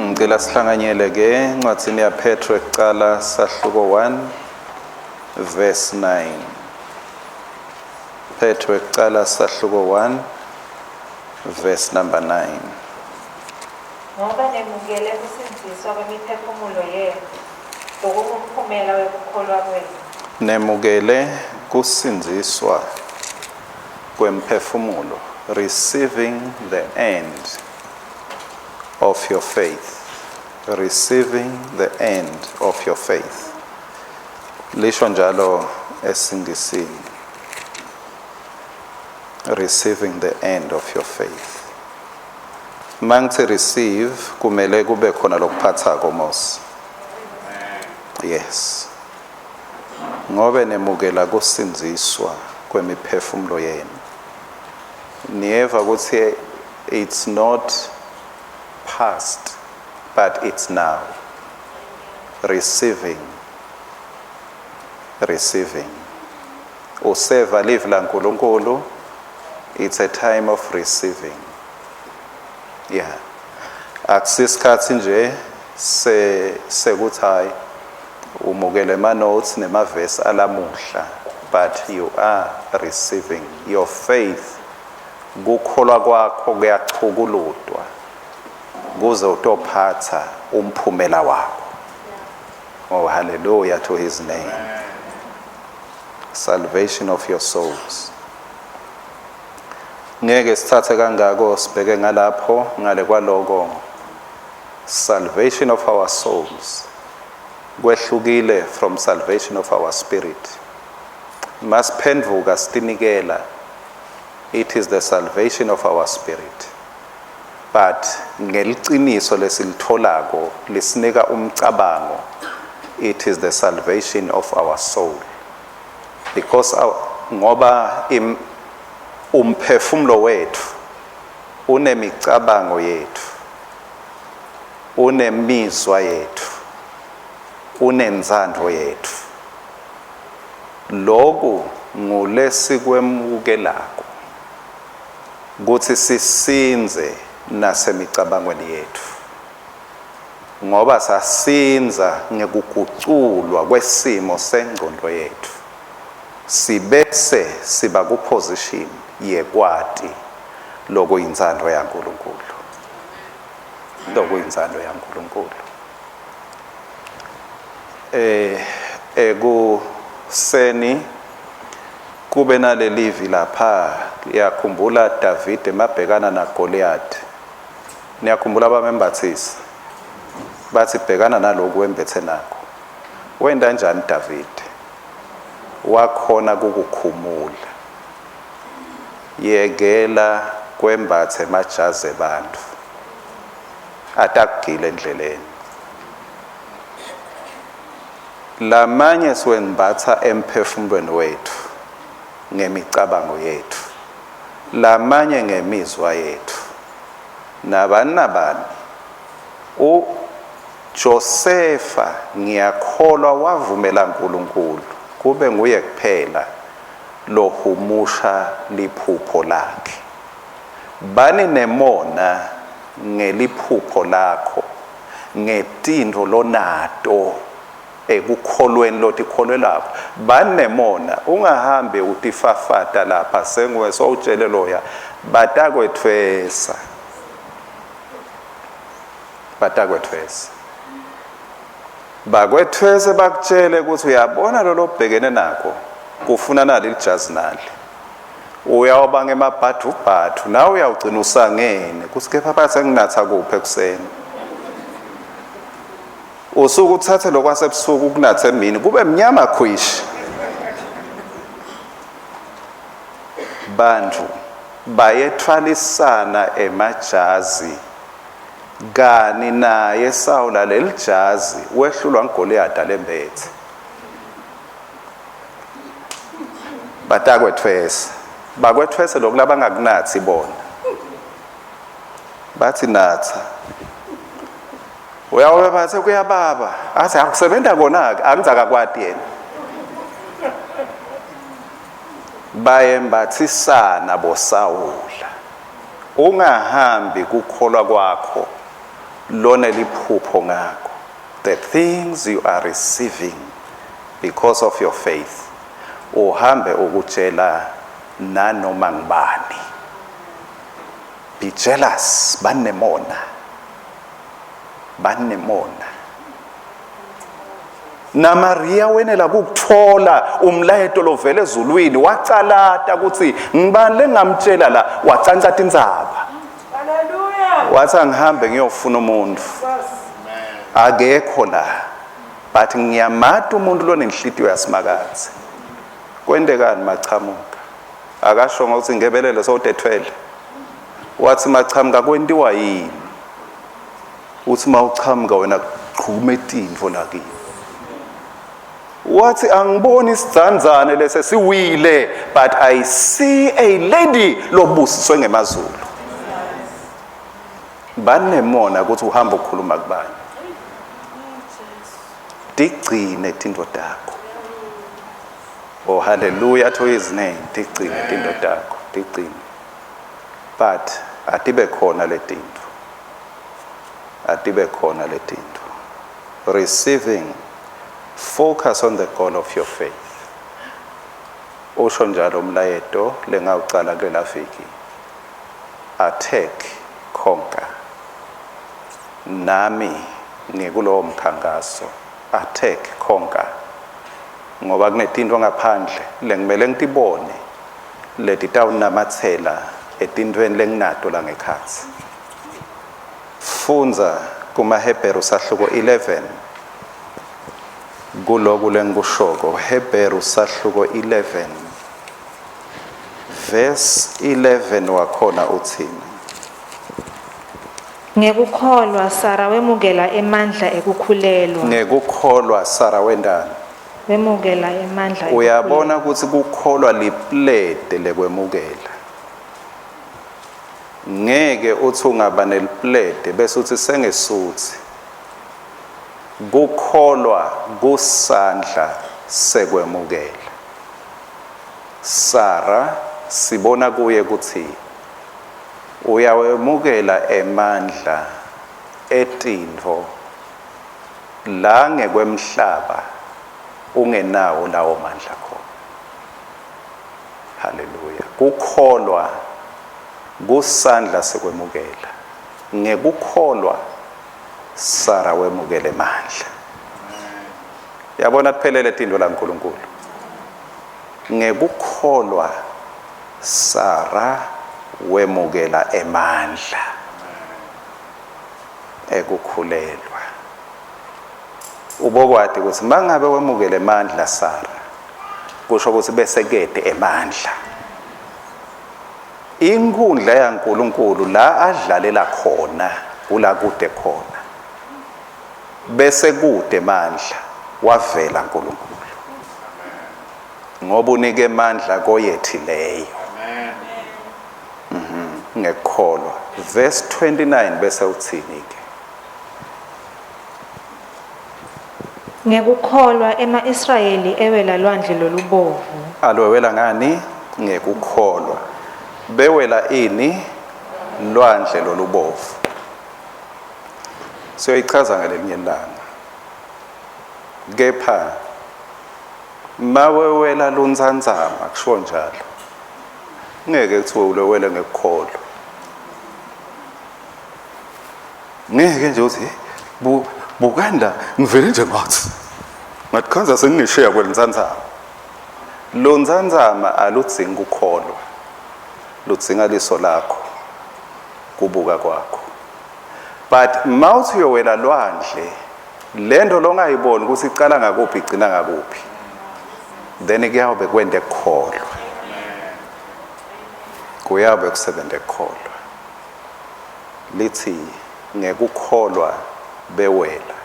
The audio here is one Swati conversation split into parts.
Ngicela sihlanganyele ke encwadzini yaPetro ekucala sahluko 1 verse 9. Petro ekucala sahluko 1 verse number 9. Ngoba nemukele kusindziswa kwemiphefumulo yenu, lokungumphumela wekukholwa kwenu. Nemukele kusindziswa kwemphefumulo, receiving the end of your faith. Receiving the end of your faith. Lisho njalo esingisini. Receiving the end of your faith. Mangithi receive kumele kube khona lokuphathako mos. Yes. Ngobe nemukela kusindziswa kwemiphefumulo yenu. Niyeva ukuthi it's not past but it's now. Receiving. Receiving. Useva live laNkulunkulu, it's a time of receiving. Yeah. Akusisikhathi nje se sekuthi hayi umukele ama notes nemavesi alamuhla, but you are receiving your faith. Kukholwa kwakho kuyachukulutwa kuze utophatha umphumela wakho. Oh, hallelujah to his name. Salvation of your souls. Ngeke sithathe kangako sibheke ngalapho ngale kwaloko. Salvation of our souls kwehlukile from salvation of our spirit. Masiphenduka sitinikela, it is the salvation of our spirit, but ngeliciniso lesilitholako lisinika umcabango, it is the salvation of our soul, because our, ngoba umphefumulo wethu unemicabango yethu, unemizwa yethu, unenzando yethu. Loku ngulesikwemukelako kutsi sisindze nasemicabangweni yetfu, ngoba sasindza ngekuguculwa kwesimo sengcondvo yetfu, sibese siba kuposition yekwati lokuyintsandvo yaNkulunkulu, lokuyintsandvo yaNkulunkulu. Ekuseni kube nalelivi lapha, yakhumbula David emabhekana naGoliath. Niyakhumbula bamembathisa, bathi bhekana naloku wembethe nakho. Wenta njani David? Wakhona kukukhumula. Yekela kwembatha emajazi ebantfu atakugila endleleni. Lamanye siwembatha emphefumulweni wetfu ngemicabango yetfu, lamanye ngemizwa yetfu. Nabani nabani uJosefa ngiyakholwa wavumela uNkulunkulu kube nguye kuphela lohumusha liphupho lakhe. Bani nemona ngeliphupho lakho, ngetintfo lonato ekukholweni lotikholwelako. Bani nemona, ungahambi utifafata lapha senguwe sowutshele loya, batakwetfwesa. Batakwetfwesa. Bakwetfwese bakutshele ukuthi uyabona lo lobhekene nako kufuna nali lijazi nali. Uyawubanga emabhadubhadu nawe uyawugcina usangene kuthi kepha bathe nginatha kuphi ekuseni. Usuke uthathe lokwasebusuku kunathe emini kube mnyama khwishi. Bantu bayethwalisana emajazi kani naye Sawula lelijazi wehlulwa nguGoliyada lembethe. Batakwetfwesa, bakwetfwese lokhu labangakunathi bona. Bathi natha. Uyawube bathe kuyababa, athi akusebenza kona-ke, angizakakwati yena. Bayembathisana boSawula. Ungahambi kukholwa kwakho. Loneliphupho ngako, the things you are receiving because of your faith, uhambe ukutshela nanoma ngibani. Be jealous, banemona, banemona. NaMaria wenela kukuthola umlayeto lovele ezulwini, wacalata ukuthi ngibani lengamtshela la, wacanca tindzaba. Hallelujah. Wathi angihambe ngiyofuna umuntu, akekho la, but ngiyamati umuntu lonenhlitiyo yasimakadze. Kwentekani machamuka? Akasho ngokuthi ngebelele sowudethwele. Wathi machamuka kwentiwa yini? Uthi mawuchamuka wena qhuma etintfo lakini. Wathi angiboni isidzandzane lese siwile, but I see a lady lobusiswe ngemazulu. Banemona ukuthi uhamba ukhuluma kubani. Tigcine tinto takho. Oh, hallelujah to his name. Tigcine tinto takho, tigcine. But atibe khona letinto, atibe khona letinto. Receiving, focus on the goal of your faith. Usho njalo umlayeto lengawucala kulela viki, attack, conquer. Nami ngikulowo mkhankaso, attack, conquer, ngoba kunetinto ngaphandle lengimele ngitibone letitawunamatsela etintweni lenginato la ngekhatsi. Fundza kumaHebheru sahluko 11 kuloku lengikushoko. Hebheru sahluko 11 verse 11 wakhona uthini? Ngekukholwa Sara wemukela emandla ekukhulelwa. Ngekukholwa Sara wendani? Wemukela emandla. Uyabona ukuthi kukholwa liplete lekwemukela. Ngeke uthi ungaba neliplete bese uthi sengesuthi. Kukholwa kusandla sekwemukela. Sara sibona kuye ukuthi uyawemukela emandla etintfo la ngekwemhlaba ungenawo lawo mandla khona. Haleluya. Kukholwa kusandla sekwemukela. Ngekukholwa Sara wemukele emandla. Yabona kuphelele tinto la nkulunkulu. Ngekukholwa Sara wemukela emandla ekukhulelwa. Ubokwati ukuthi mangabe wemukele emandla Sara, kusho ukuthi bese kede emandla. Inkundla yaNkulunkulu la adlalela khona kula kude khona. Bese kude mandla wavela uNkulunkulu. Ngoba unike amandla koyethileyo. Amen. Ngekukholwa. Verse 29 bese uthini ke? Ngekukholwa ema-Israyeli ewela lwandle lolubovu. Alwewela ngani? Ngekukholwa. Bewela ini? Lwandle lolubovu. Siyoyichaza ngalelinye ilanga. Kepha mawewela luntsantsama kusho njalo. Ngeke kuthiwe ulwewele ngekukholwa. Ngeke nje uthi bukani la ngivele nje ngathi ngathi khanza sengingesheya kwelintsantsama. Lo ntsantsama aludzingi ukukholwa, ludzinga liso lakho, kubuka kwakho. But mawuthi uyowela lwandle, lento longayiboni ukuthi icala ngakuphi igcina ngakuphi, then kuyawube kwente kukholwa, kuyawube kusebenze kukholwa. Lithi ngekukholwa bewela.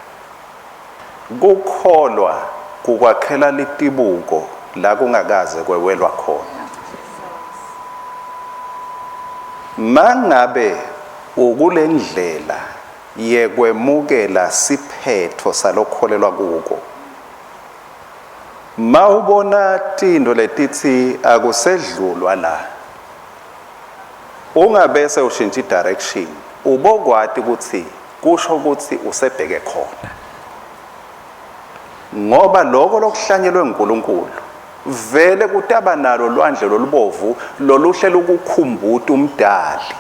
Kukholwa kukwakhela litibuko la kungakaze kwewelwa khona. Mangabe ukulendlela yekwemukela siphetho salokholelwa kuko, mawubona tinto letithi akusedlulwa la, ungabese ushintsha direction, ubokwati ukuthi Kusho ukuthi usebheke khona. Ngoba lokho lokuhlanyelwe uNkulunkulu vele kutaba nalo lwandle lolubovu loluhle lukukhumbuta umdali.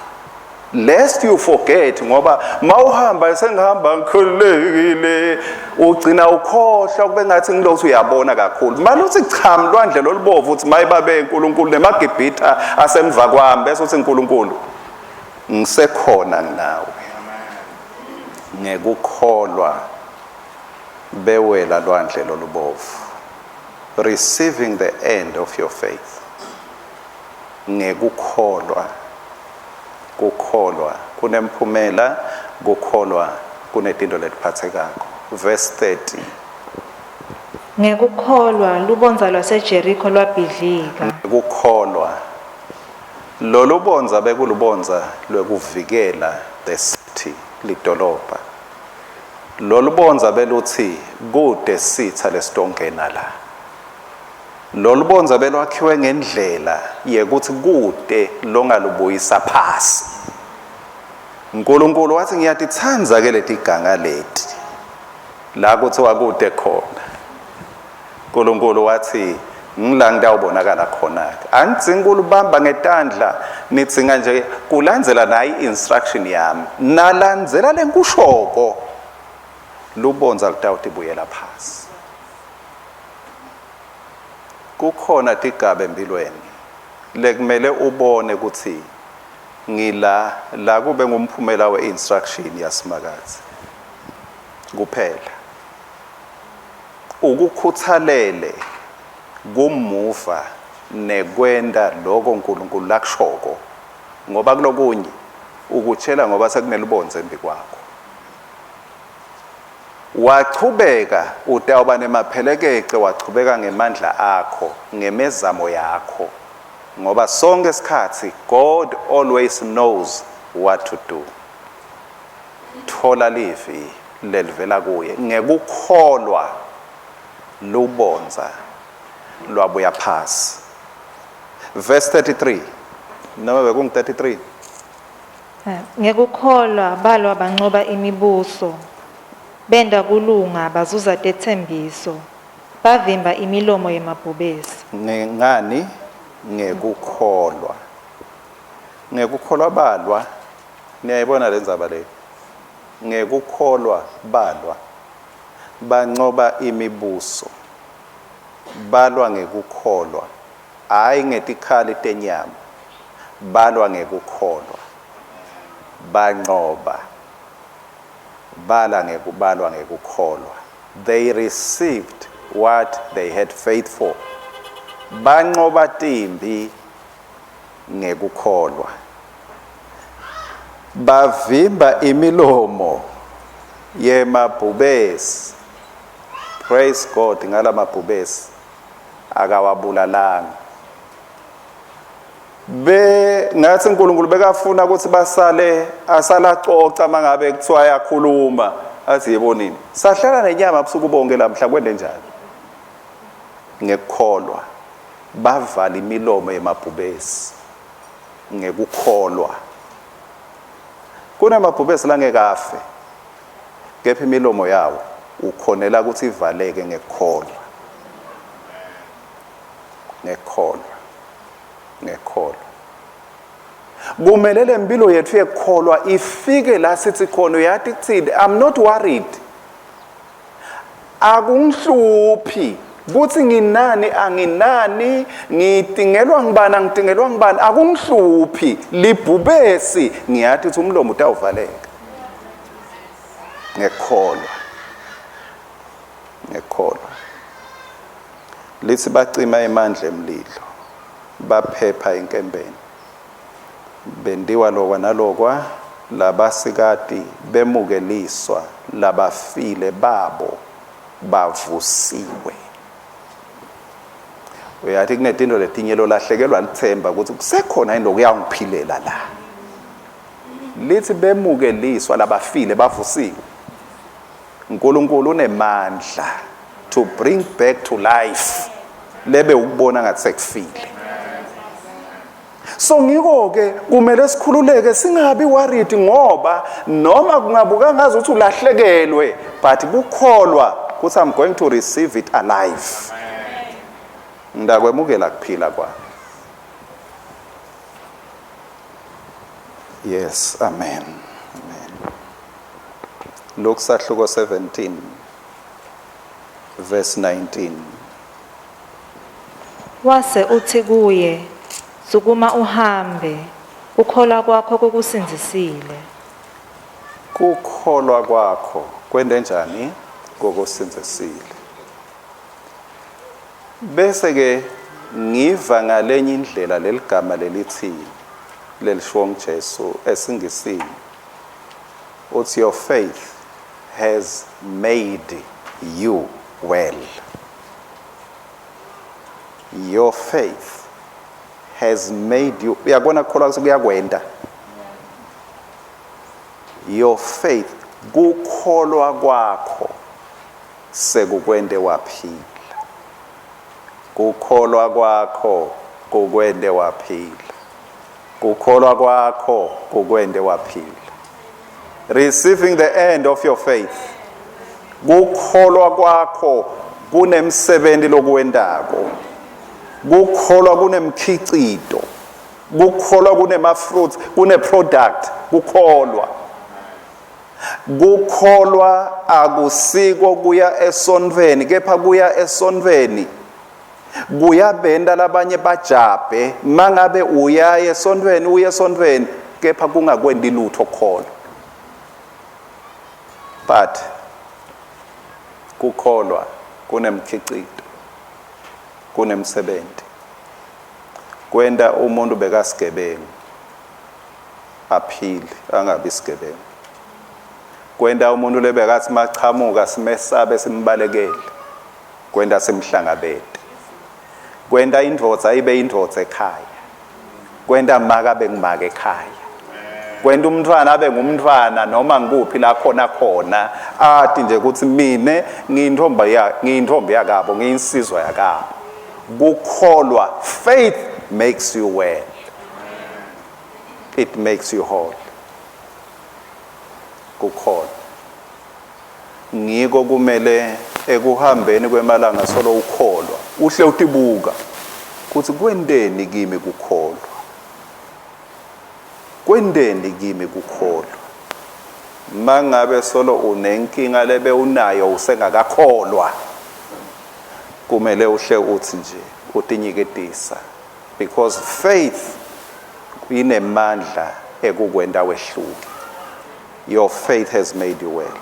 Lest you forget, ngoba mawuhamba sengihamba ngikhululekile, ugcina ukhohlwa kube ngathi ngilokhu uyabona kakhulu. Maluthi cha, mlwandle lolubovu, uthi mayibabe uNkulunkulu nemaGibhitha asemva kwami, bese uthi uNkulunkulu ngisekhona nginawe. Ngekukholwa bewela lwandle lolubovu, receiving the end of your faith. Ngekukholwa, kukholwa kunemphumela, kukholwa kunetinto letiphathekako. Verse 30. Ngekukholwa lubondza lwaseJerikho lwabhidlika. Ngekukholwa lolubondza bekulubondza lwekuvikela the city, lidolobha. Lolubondza beluthi kude sitha lesitongena la. Lolubondza belwakhiwe ngendlela yekuthi kude longalubuyisa phasi. uNkulunkulu wathi ngiyatitsandza ke letiganga leti la kuthiwa kude khona. uNkulunkulu wathi ngila ngitawubonakala khona ke. Anidzingi kulubamba ngetandla, nidzinga nje kulandzela nayi instruction yami. Nalandzela lenkushoko, lubondza lutawutibuyela phasi. Kukhona tigaba empilweni lekumele ubone ukuthi ngila la kube ngumphumela we-instruction yaSimakadze kuphela. Ukukhuthalele kumuva nekwenta lokho uNkulunkulu lakushoko, ngoba kulokunye ukutshela ngoba sekunelubondza embi kwakho. Wachubeka utawuba nemaphelekece, wachubeka ngemandla akho, ngemezamo yakho, ngoba sonke isikhathi God always knows what to do. Thola livi lelivela kuye. Ngekukholwa lubondza lwabuya phasi. Verse 33, noma bekungu 33. Ngekukholwa balwa bancoba imibuso, benta kulunga, bazuza tetsembiso, bavimba imilomo yemabhubesi. Ngani? Ngekukholwa. Ngekukholwa balwa. Niyayibona lendzaba le. Ngekukholwa balwa bancoba imibuso. Balwa ngekukholwa, hayi ngetikhali tenyama. Balwa ngekukholwa, bancoba. Bala ngekubalwa ngekukholwa. They received what they had faith for. Bancoba timbi ngekukholwa. Bavimba imilomo yemabhubesi. Praise God ngalamabhubesi akawabulalanga. Be ngathi uNkulunkulu bekafuna ukuthi basale asalacoca mangabe kuthiwa ayakhuluma, athi yebo nini sahlala nenyama busuku bonke lamhla, kwende njani. Ngekukholwa bavala imilomo yemabhubesi. Ngekukholwa kunamabhubesi langeke afe, kepha imilomo yawo ukhonela ukuthi ivaleke ngekukholwa. Ngekukholwa, ngekukholwa kumele lempilo yethu yekukholwa ifike la sithi khona, uyathi kuthini, I'm not worried, akungihluphi kuthi nginani anginani, ngitingelwa ngibani angitingelwa ngibani, akungihluphi. Libhubesi ngiyathi ukuthi umlomo utawuvaleka ngekukholwa. Ngekukholwa lithi bacima emandla emlilo, baphepha enkembeni, bentiwa lokwa nalokwa, labasikati bemukeliswa, labafile babo bavusiwe. Uyathi kunetinto letinye lolahlekelwa lithemba ukuthi kusekhona yini lokuyangiphilela la. Lithi bemukeliswa, labafile bavusiwe. uNkulunkulu unemandla to bring back to life lebe ukubona ngathi sekufile. So ngiko ke kumele sikhululeke, singabi worried, ngoba noma kungabuka ngazi ukuthi ulahlekelwe, but kukholwa ukuthi I'm going to receive it alive. Ndakwemukela kuphila kwami. Yes, amen, amen. Luke sahluko 17 verse 19. Wase uthi kuye, "Sukuma uhambe, ukholwa kwakho kukusindzisile." Kukholwa kwakho kwente njani? Kokusindzisile. Bese ke ngiva ngalenye indlela leligama lelithi lelishiwo nguJesu esingisini, uthi, "Your faith has made you well." Your faith has made you, uyabona, kukholwa kuyakwenta. Your faith, kukholwa kwakho sekukwente waphila. Kukholwa kwakho kukwente waphila. Kukholwa kwakho kukwente waphila. Receiving the end of your faith. Kukholwa kwakho kunemsebenzi lokuwentako. Kukholwa kunemkhicito. Kukholwa kunema fruits, kune product. Kukholwa akusiko kuya esontfweni, kepha kuya esontfweni kuyabenda labanye bajabhe. Mangabe uya esontfweni, uye esontfweni, kepha kungakwendi lutho kukholwa. But kukholwa kunemkhicito, kunemsebenzi, kwenta umuntu bekasigebengu aphile, angabi sigebengu, kwenta umuntu lebekathi machamuka simesabe, simbalekele, kwenta simhlangabete, kwenta indvodza ibe indvodza ekhaya, kwenta maka abe ngumaka ekhaya, kwenta umntfwana abe ngumntfwana noma ngikuphi la khona khona, ati nje ukuthi mine ngiyintombi ya ngiyintombi yakabo, ngiyinsizwa yakabo. Kukholwa, faith makes you well, it makes you whole. Kukholwa ngiko kumele ekuhambeni kwemalanga solo ukholwa, uhle utibuka kuthi kwenteni kimi kukholwa, kwenteni kimi kukholwa. Mangabe solo unenkinga lebe unayo usengakakholwa, kumele uhle uthi nje utinyiketisa, because faith inemandla ekukwenta wehluke. Your faith has made you well.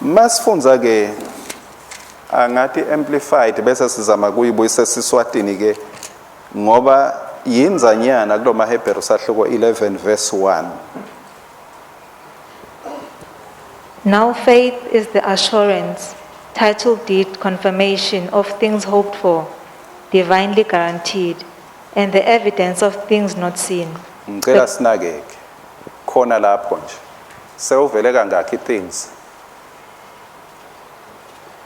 Masifundza ke angathi Amplified, bese sizama kuyibuyisa esiswatini ke, ngoba yinzanyana kuloma Hebrew sahluko 11 verse 1. Now faith is the assurance, title deed confirmation of things hoped for, divinely guaranteed, and the evidence of things not seen. Ngicela sinakeke khona lapho nje. Sewuvele kangakhi things?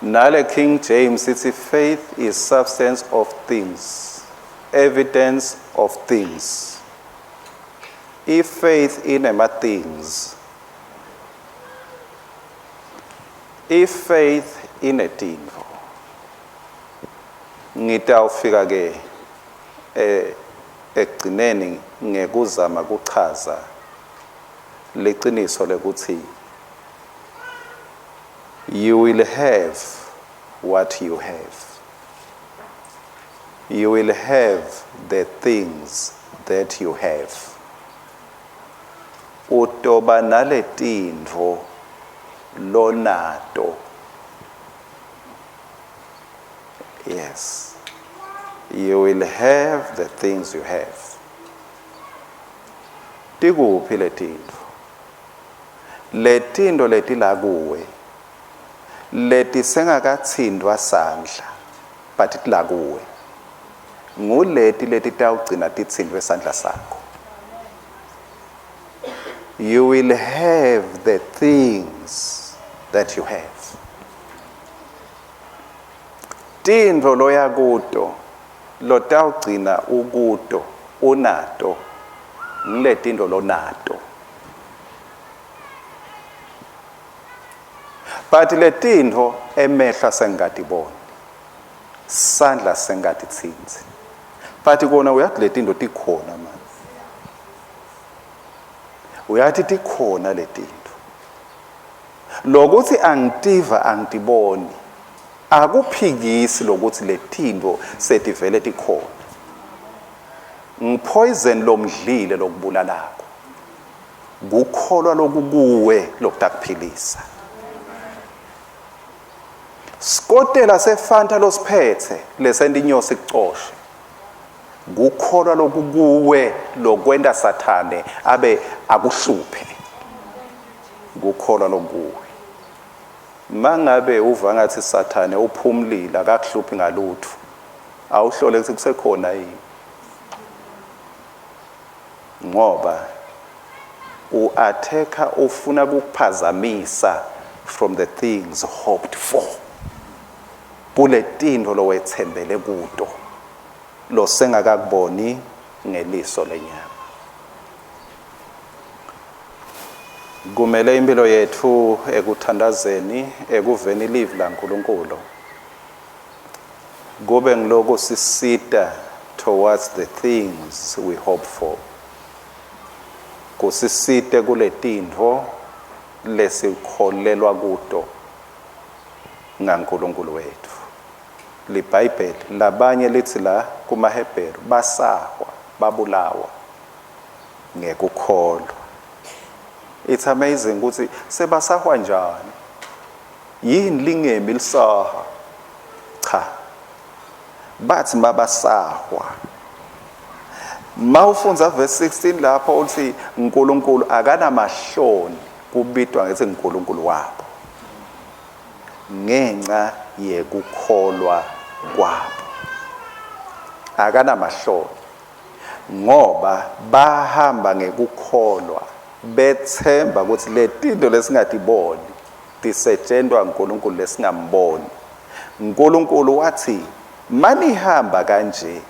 Nale King James ithi faith is substance of things, evidence of things. If faith inema things, if faith inetintfo, ngitawufika ke ekugcineni ngekuzama kuchaza liciniso lekuthi you will have what you have, you will have the things that you have. Utoba naletintfo lonato. Yes, you will have the things you have. Tikuphi letintfo? Letintfo letila kuwe, letisengakathindwa sandla, but tila kuwe, nguleti letitawugcina titsindwe sandla sakho. You will have the things that you have. Tintfo loya kuto. Lotawugcina ukuto unato ngiletinto lonato. But letinto emehlo asengatiboni, sandla sengatitsintsi, but kona uyathi letinto tikhona manje, uyathi tikhona letinto. Lokuthi angitiva angitiboni akuphikisi lokuthi letinto setivele tikhona. Ngipoison lomdlile lokubulalako, kukholwa lokukuwe lokutakuphilisa. Skotela sefanta losiphethe lesenta inyosi kucoshe, kukholwa lokukuwe lokwenta sathane abe akuhluphe, kukholwa lokukuwe. Mangabe uva ngathi sathane uphumlile akakuhluphi ngalutho, awuhlole ukuthi kusekhona yini, ngoba u-attacker ufuna ukukuphazamisa from the things hoped for, kuletinto lowethembele kuto losengakakuboni ngeliso lenyama. Kumele impilo yethu ekuthandazeni, ekuveni livi laNkulunkulu, kube ngiloku sisita towards the things we hope for, kusisite kuletintfo lesikholelwa kuto ngaNkulunkulu wethu. LiBhayibheli labanye lithi la kumaHebheru basahwa babulawa ngekukholwa. It's amazing ukuthi sebasahwa njani, yini lingemi lisaha? Cha, bathi mabasahwa. Mawufundza verse 16 lapho uthi uNkulunkulu akanamahloni kubitwa ngethi uNkulunkulu wabo ngenxa yekukholwa kwabo. Akanamahloni ngoba bahamba ngekukholwa, bethemba ukuthi letinto lesingatiboni tisetshentwa uNkulunkulu lesingamboni. uNkulunkulu wathi manihamba kanje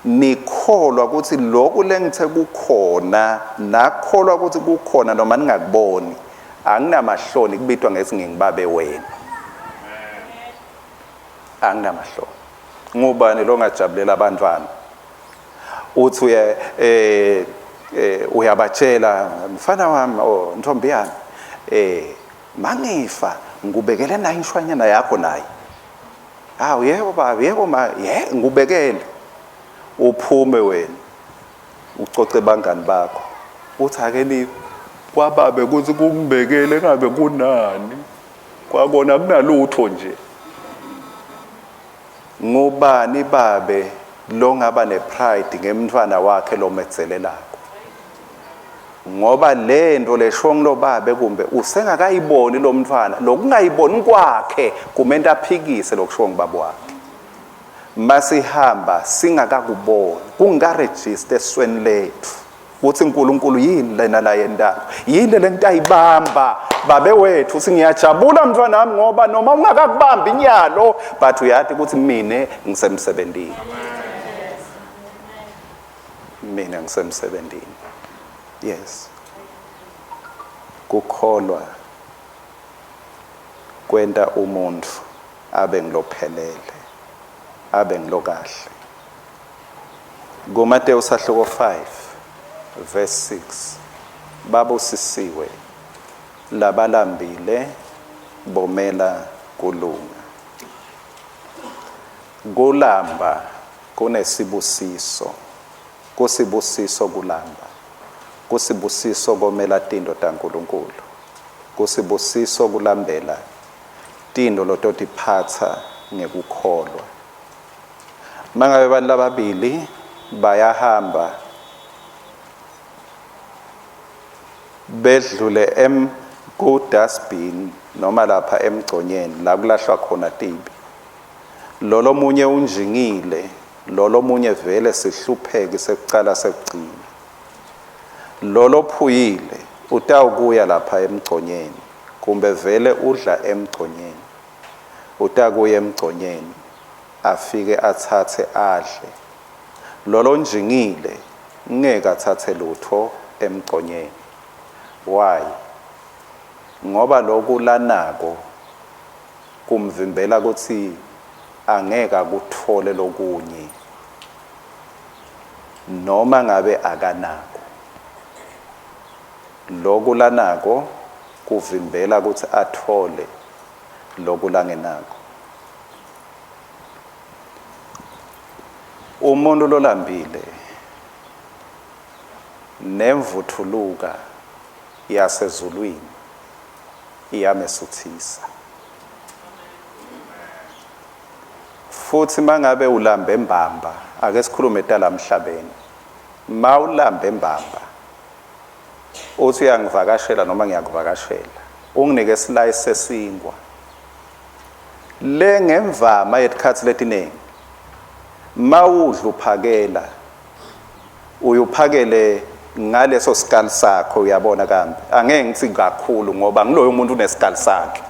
nikholwa ukuthi lokhu lengithe kukhona, nakholwa ukuthi kukhona noma ningakuboni, anginamahloni kubitwa ngethi ngingibabe wena. Anginamahloni. Ngubani longajabulela abantwana? Uthi uye uyabatshela, mfana wami, oh ntombi yami, mangifa ngubekele nayo inshwanyana yakho naye. Hawu yebo baba, yebo ma, ye ngubekele. Uphume wena ucoce bangani bakho, uthi ake ni kwababe kuthi kungibekele ngabe kunani, kwakona kunalutho nje. Ngubani babe longaba nepride ngemntwana wakhe lomedzelelako? Ngoba lento lesho ngilobabe kumbe usengakayiboni lo mntwana, lokungayiboni kwakhe kumenta aphikise lokusho ngibaba wakhe. Masihamba singakakuboni, kungaregister esweni lethu ukuthi uNkulunkulu yini lena la yendalo, yini le ngitayibamba babe wethu. Singiyajabula mntwana wami ngoba noma ungakakubambi inyalo, but uyathi ukuthi mina ngisemsebenzini, mina ngisemsebenzini. Yes, kukholwa kwenta umuntu abe ngilophelele, abe ngilokahle. KuMateyu sahluko 5 verse 6, babusisiwe labalambile bomela kulunga. Kulamba kunesibusiso, kusibusiso kulamba, kusibusiso komela tinto taNkulunkulu, kusibusiso kulambela tinto lototiphatsa ngekukholwa. Mangabe abantu lababili bayahamba bedlule ku dustbin noma lapha emgconyeni la kulahlwa khona tibi, lolo munye unjingile, lolo munye vele sihlupheki sekucala sekugcina. Lolo phuyile utawukuya lapha emgconyeni, kumbe vele udla emgconyeni, utakuya emgconyeni. Afike atsatse adle. Lolonjingile ngeke atsatse lutho emgconyeni. Why? Ngoba loku lanako kumvimbela kutsi angeke akuthole lokunye noma ngabe akanako. Loku lanako kuvimbela kutsi athole loku langenako. Umuntu lolambile nemvuthuluka yasezulwini iyamesuthisa. Futhi mangabe ulambe mbamba, ake sikhulume talamhlabeni. Mawulambe mbamba uthi uyangivakashela noma ngiyakuvakashela, unginike slice sesinkwa. Le ngemvama yetikhatsi letiningi mawudla uphakela uyuphakele ngaleso sikali sakho, uyabona kambe angeke ngithi kakhulu ngoba ngiloyo umuntu unesikali sakhe.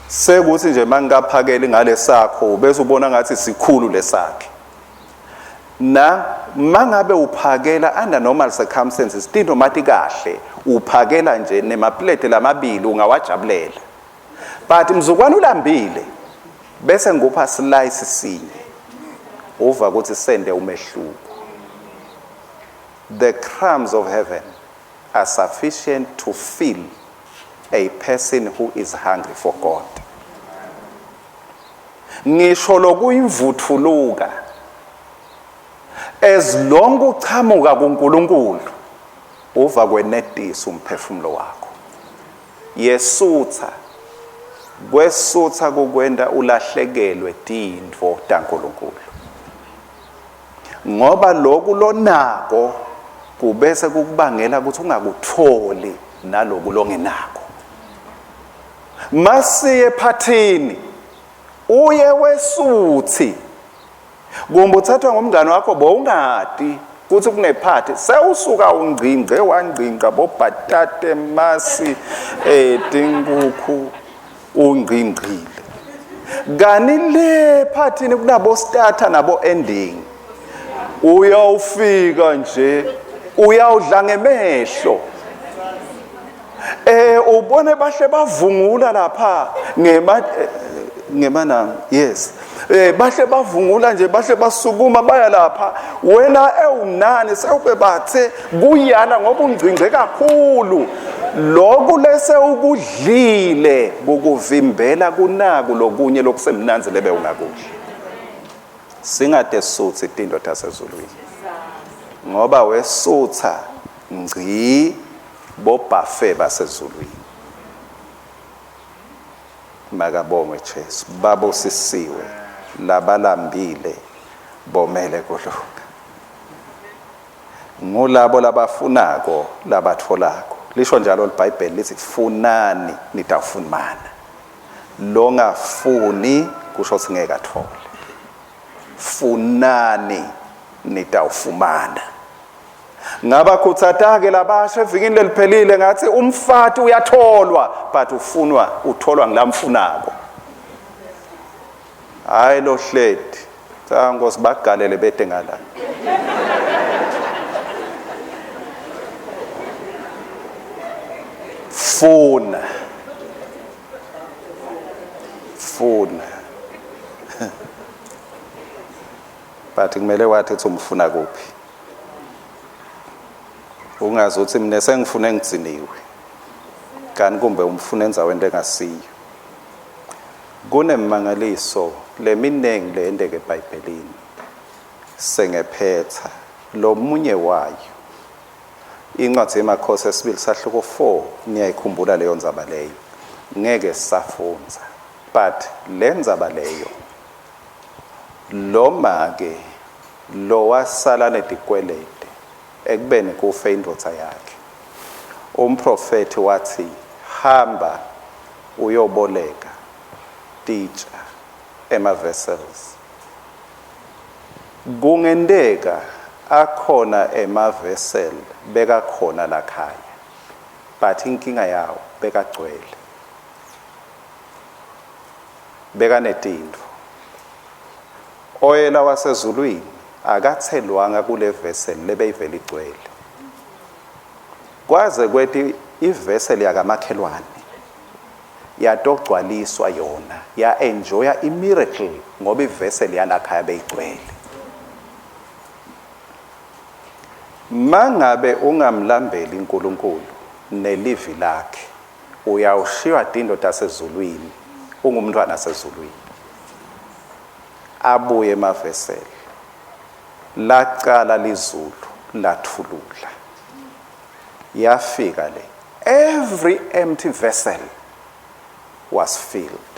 Sekuthi nje mangikaphakeli ngalesakho bese ubona ngathi sikhulu lesakhe. Na mangabe uphakela under normal circumstances tinto mati kahle uphakela nje nemaplate lamabili ungawajabulela, but mzukwana ulambile bese ngikupha slice sinye uva ukuthi sende umehluko. The crumbs of heaven are sufficient to fill a person who is hungry for God. Ngisho lokuyimvuthuluka as long uchamuka kuNkulunkulu uva kwenetisa umphefumulo wakho. Yesutha kwesutha kukwenta ulahlekelwe tintfo taNkulunkulu, ngoba loku lonako kubese kukubangela ukuthi ungakutholi naloku longenako. Masiye ephathini uye wesuthi kumbe uthathwa ngumngane wakho bowungati kuthi kunephathi, sewusuka ungcingce wangcingca bobhatate masi tinkukhu ungcingcile. Kani le phathini kunabo starter nabo ending, uyawufika nje uyawudla ngemehlo. Ubone bahle bavungula lapha ngema yes. Bahle bavungula nje, bahle basukuma baya lapha. Wena ewunani sewube bathe kuyala ngoba ungcingce kakhulu. Lokhu lese ukudlile kukuvimbela kunaku lokunye lokusemnanzi lebe ungakudli. Singade suthi tinto tasezulwini, ngoba wesutha ngci bobhafe basezulwini. Makabongwe Jesu. Babusisiwe labalambile bomele kulunga. Ngulabo labafunako labatholako. Lisho njalo iBhayibheli lithi funani nitawufumana. Longafuni kusho ukuthi ngeke athole. Funani nitawufumana. Ngabakhutsata-ke labasha evikini leliphelile ngathi umfati uyatholwa but ufunwa utholwa ngilamfunako. Hayi lo hledi. Cha Nkosi bagalele bete ngala. Funa. Funa. But kumele wathi uthi umfuna kuphi. Ungazi uthi mina sengifune ngigciniwe. Kanti kumbe umfuna endzaweni engasiyo. Kunemangaliso leminingi leyenteke eBhayibhelini. Sengephetha lomunye wayo. Incwadi yemakhosi esibili sahluko 4 niyayikhumbula leyo ndzaba leyo. Ngeke safundza. But le ndzaba leyo loma ke lo wasala netikwelede ekubeni kufe indvodza yakhe. Umprofethi wathi hamba uyoboleka titsha ema vessels. Kungenteka akhona ema vessel bekakhona lakhaya, but inkinga yawo bekagcwele, bekanetintfo. Oyela wasezulwini akathelwanga kule vessel lebeyivele igcwele. Kwaze kwethi ivessel yakamakhelwane yatogcwaliswa yona, ya enjoya imiracle ngoba ivessel yalakhaya beyigcwele. Mangabe ungamlambeli uNkulunkulu nelivi lakhe, uyawushiywa tinto tasezulwini, ungumntwana sezulwini. Abuye emaveseli, lacala lizulu lathulula, yafika le, every empty vessel was filled.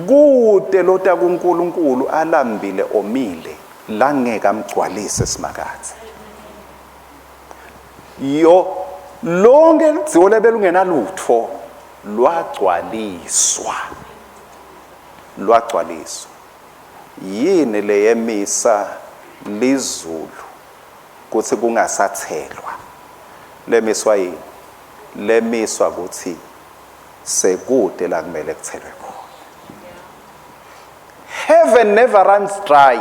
Kude lota kuNkulunkulu alambile omile langeke amgcwalise simakathe. Yo lonke lidziwo lebelungenalutfo lwagcwaliswa, lwagcwaliswa. Yini leyemisa lizulu kutsi kungasathelwa? Lemiswa yini? Lemiswa kutsi sekude la kumele kuthelwe khona. Heaven never runs dry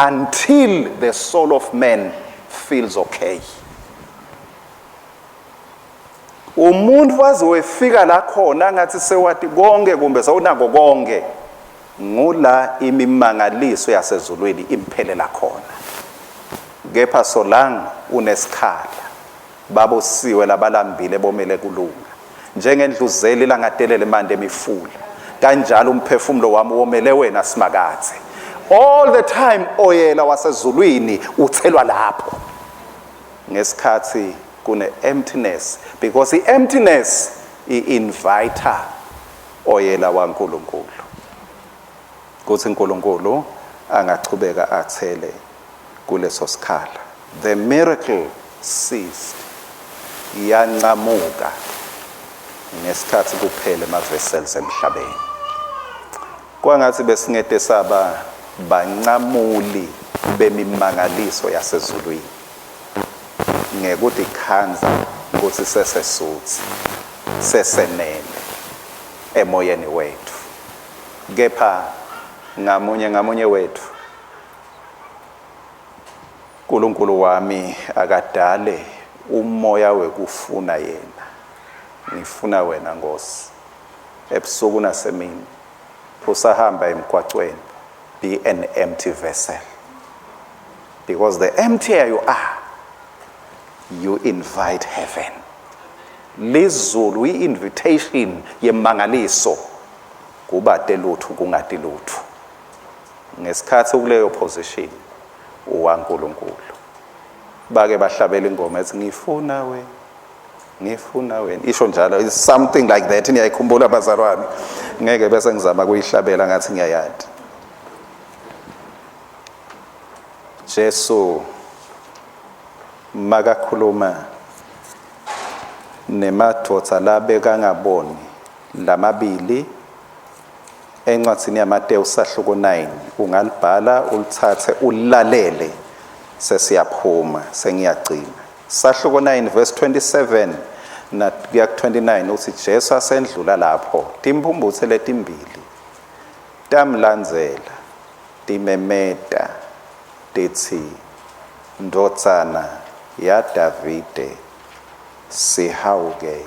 until the soul of man feels okay. Umuntu waze wefika la khona ngathi sewati konke kumbe sewunako konke, ngula imimangaliso yasezulwini imphelela khona. Kepha solang unesikhala, babusiwe labalambile bomele kulunga, njengendluzeli langatelele manje emifula, kanjalo umphefumulo wami womele wena simakathe. All the time oyela wasezulwini uthelwa lapho ngesikhathi kune emptiness, because i emptiness i inviter oyela waNkulunkulu kuthi uNkulunkulu angachubeka athele kuleso sikhala. The miracle ceased, yancamuka ngesikhathi kuphela emavessels emhlabeni. Kwangathi besingete saba bancamuli bemimangaliso yasezulwini ngekutikhandza kutsi sesesutsi, sesenele emoyeni wetfu. Kepha ngamunye ngamunye wetfu, uNkulunkulu wami akadale umoya wekufuna yena. Ngifuna wena Nkosi ebusuku nasemini. Usahamba emgwacweni, be an empty vessel, because the emptier you are, you invite heaven. Lizulu i-invitation yemangaliso kuba lutho kungati lutho. Ngesikhathi ukuleyo position uwaNkulunkulu. Bake bahlabela ingoma ethi ngifuna wena, ngifuna wena, isho njalo, it's something like that. Niyayikhumbula bazalwane? Ngeke bese ngizama kuyihlabela ngathi ngiyayadi. Jesu makakhuluma nemadvodza labekangaboni lamabili encwadzini yaMateyu sahluko 9, ungalibhala ulithathe ulalele, sesiyaphuma sengiyagcina. Sahluko 9 verse 27 na kuya 29 uthi Jesu asendlula lapho, timphumphutse letimbili tamlandzela timemeta titsi, Ndvodzana yaDavide, sihawukele.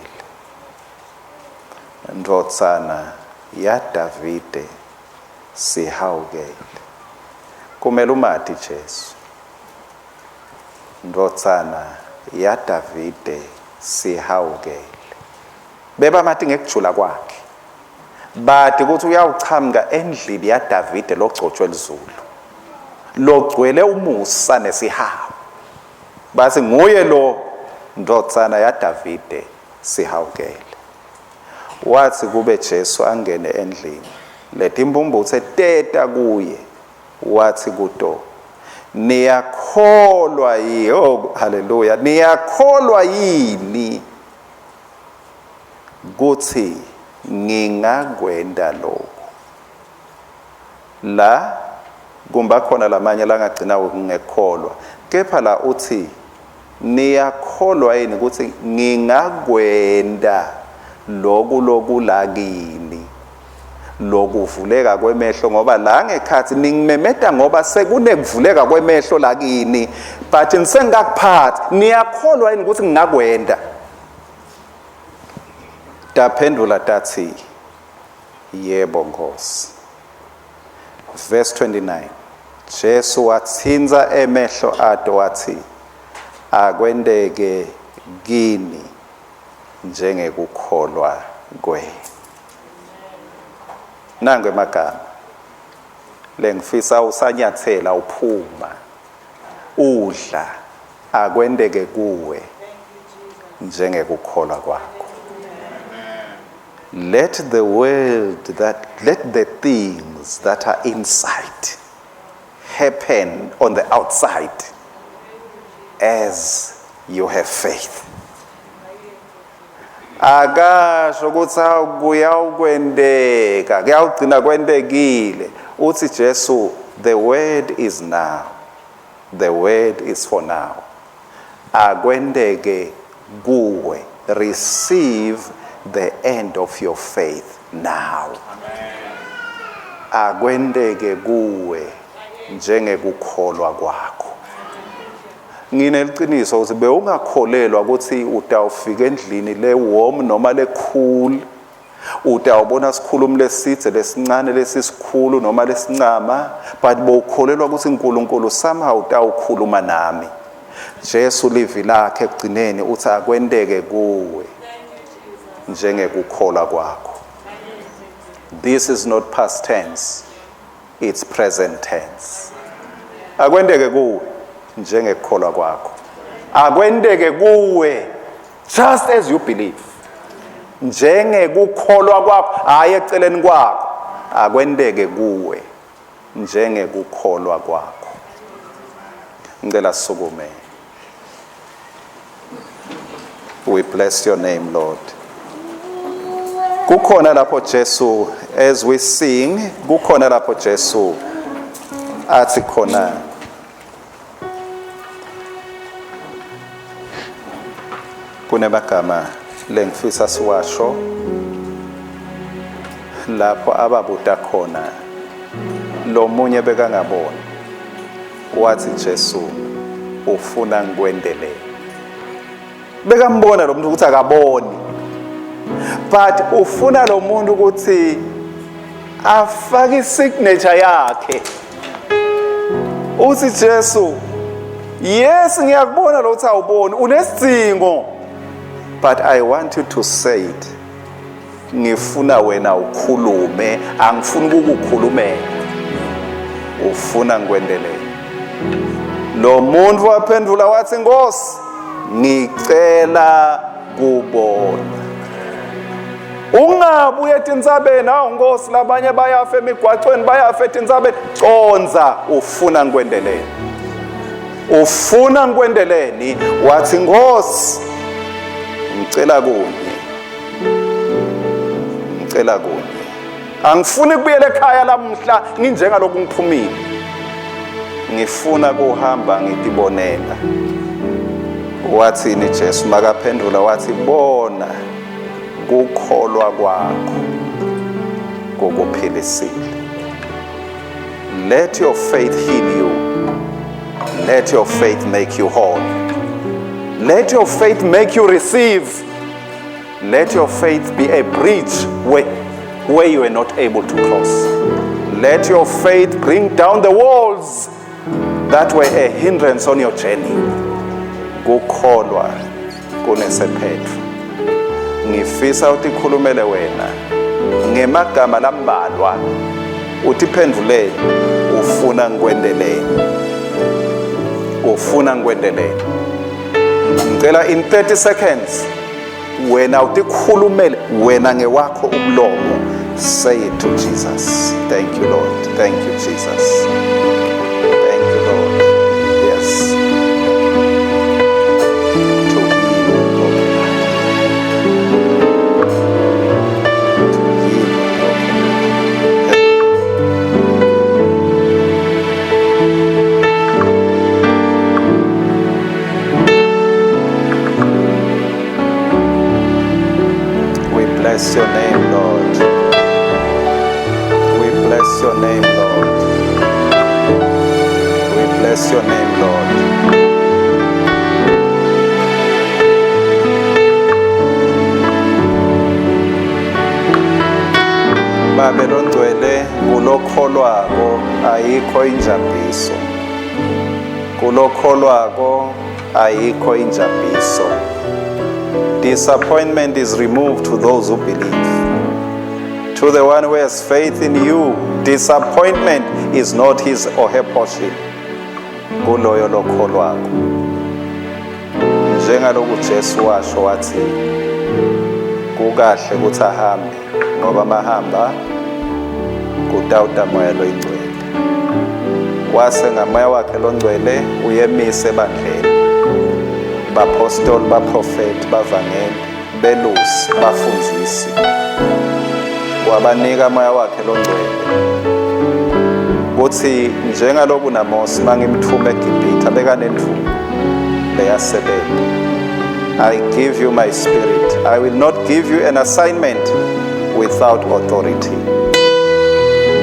Ndvodzana yaDavide, sihawukele. Kumele umati Jesu. Ndvodzana yaDavide, sihawukele. Bebamati ngekujula kwakhe, bati ukuthi uyawuchamuka endlini yaDavide logcotshwe lizulu, logcwele umusa nesihawu. Bathi nguye lo, ndvodzana yaDavide, sihawukele. Wathi kube Jesu angene endlini, letimphumphutse teta kuye, wathi kuto, niyakholwa yini? Oh, haleluya! Niyakholwa yini kutsi ngingakwenta lokhu? La kumba khona lamanye langagcina ngekukholwa, kepha la uthi niyakholwa yini kutsi ngingakwenta loku lokulakini? Lokuvuleka kwemehlo, ngoba la ngekhathi ningimemeta ngoba sekunekuvuleka kwemehlo lakini, but nisengakuphathi. Niyakholwa yini ukuthi ngingakwenda? Taphendula tathi, yebo Nkosi. Verse 29, Jesu wathinza emehlo ato wathi, akwenteke kini njengekukholwa kwenu. Nange emagama lengifisa usanyathela uphuma udla, akwenteke kuwe njengekukholwa kwakho. Let the world that let the things that are inside happen on the outside as you have faith. Akasho ukuthi kuyawukwenteka, kuyawugcina kwentekile. Uthi Jesu, the word is now, the word is for now. Akwenteke kuwe. Receive the end of your faith now. Akwenteke kuwe njengekukholwa kwakho. Ngineliciniso ukuthi bewungakholelwa ukuthi utawufika endlini le warm noma le cool, utawubona sikhulumi lesidze lesincane lesisikhulu noma lesincama, but bowukholelwa ukuthi uNkulunkulu somehow utawukhuluma nami. Jesu livi lakhe ekugcineni uthi akwenteke kuwe njengekukholwa kwakho. This is not past tense, it's present tense. Akwenteke kuwe njengekukholwa kwakho. Akwenteke kuwe just as you believe. Njengekukholwa kwakho, hayi eceleni kwakho. Akwenteke kuwe njengekukholwa kwakho. Ngicela sisukume. We bless your name, Lord. Kukhona lapho Jesu, as we sing, kukhona lapho Jesu athi khona, kunemagama lengifisa siwasho lapho ababuta khona lomunye bekangaboni, wathi Jesu ufuna ngikwendelele. Bekambona lo muntu ukuthi akaboni, but ufuna lo muntu ukuthi afake isignature yakhe. Uthi Jesu, yes, ngiyakubona lo uthi awuboni, unesidingo, but I want you to say it. Ngifuna wena ukhulume, angifuni ukukukhulumela. Ufuna ngikwendelele. Lo muntu waphendula wathi, Nkosi, ngicela kubona. Ungabuye etintsabeni, awu Nkosi, labanye bayafa emigwacweni, bayafa etintsabeni. Conza, ufuna ngikwendelele. Ufuna ngikwendeleni? Wathi, Nkosi, ngicela kunye. Ngicela kunye. Angifuni kubuyela ekhaya lamhla nginjengalokhu ngiphumile. Ngifuna kuhamba ngitibonela. Wathini Jesu makaphendula? Wathi, bona, kukholwa kwakho kukuphilisile. Let your faith heal you. Let your faith make you whole. Let your faith make you receive. Let your faith be a bridge where you are not able to cross. Let your faith bring down the walls that were a hindrance on your journey. Kukholwa kunesephetho. Ngifisa utikhulumele wena ngemagama lambalwa, utiphendvulele, ufuna ngikwendeleni? Ufuna ngikwendeleni? Ngicela in 30 seconds wena utikhulumele wena ngewakho umlomo. Say it to Jesus. Thank you, Lord. Thank you, Jesus. Thank you, Lord. Yes. To heal the broken heart. To heal the broken heart. We bless your name, Lord. bless your name, Lord. We bless your name, Lord. Babe longcwele kulokholwako ayikho injabiso. Kulokholwako ayikho injabiso. Disappointment is removed to those who believe. To the one who has faith in you, disappointment is not his or her portion. Kuloyo lokholwako. Njengaloku Jesu washo wathi kukahle ukuthi ahambe ngoba mahamba kutawuta moya loyingcwele. Wase ngamoya wakhe longcwele uyemise ebandleni. Bapostoli, baprofeti, bavangeli, belusi, bafundzisi. Wabanika moya wakhe longcwele. Kuthi njengaloku naMosi mangimthuma eGibhithe bekanendvuku leyasebenza. I give you my spirit. I will not give you an assignment without authority.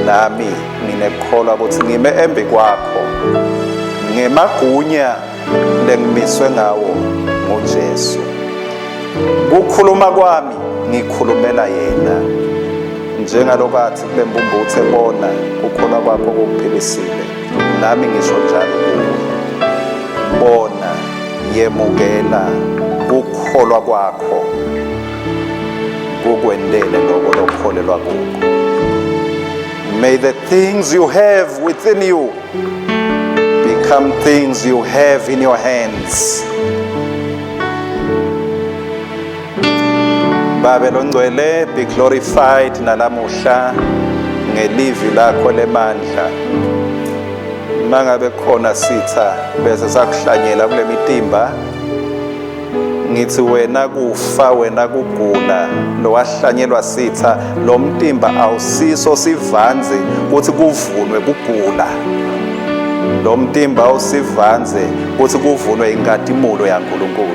Nami nginekholwa ukuthi ngime embi kwakho ngemagunya lengimiswe ngawo nguJesu. Kukhuluma kwami ngikhulumela yena. Njengalokho athi kule mbumbuthe bona kukholwa kwakho kukuphilisile. Nami ngisho njalo kuwe. Bona yemukela kukholwa kwakho kukwendele lokho lokholelwa kukho. May the things you have within you become things you have in your hands. Babe longcwele be glorified nalamuhla ngelivi lakho lemandla. Mangabe khona sitha bese sakuhlanyela kule mitimba ngithi wena kufa wena kugula lowahlanyelwa sitha lo mtimba awusiso sivanze kuthi kuvunwe kugula lo mtimba awusivanze kuthi kuvunwe inkatimulo yaNkulunkulu.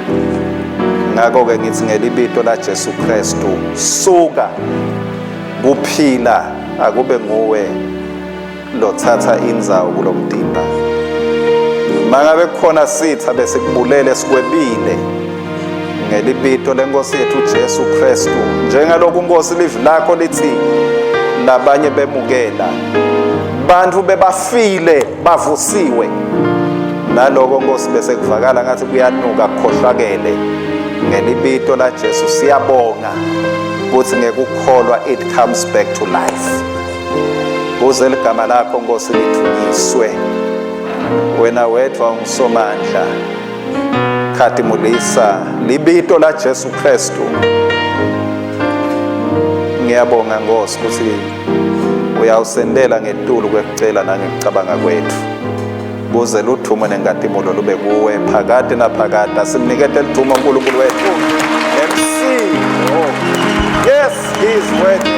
Ngakho-ke ngithi ngelibito la Jesu Kristu suka kuphila akube nguwe lothatha indzawo kulomtimba. Mangabe kukhona sitha bese kubulele sikwebile ngelibito lenkosi yethu Jesu Kristu njengaloku Nkosi livi lakho lithi labanye bemukela bantu bebafile bavusiwe naloko Nkosi bese kuvakala ngathi kuyanuka kukhohlakele ngelibito la Jesu siyabonga ukuthi ngekukholwa it comes back to life. Kuze ligama lakho Nkosi lithunyiswe. Wena wedwa ungusomandla. Khatimulisa libito la Jesu Kristu. Ngiyabonga Nkosi ukuthi uyawusendela ngetulu kwekucela nangekucabanga kwethu. Kuze luthumo nenkatimulo lube kuwe phakade naphakade. Asimnikete lithumo uNkulunkulu wethu. Nemsindo. Yes, he is worthy.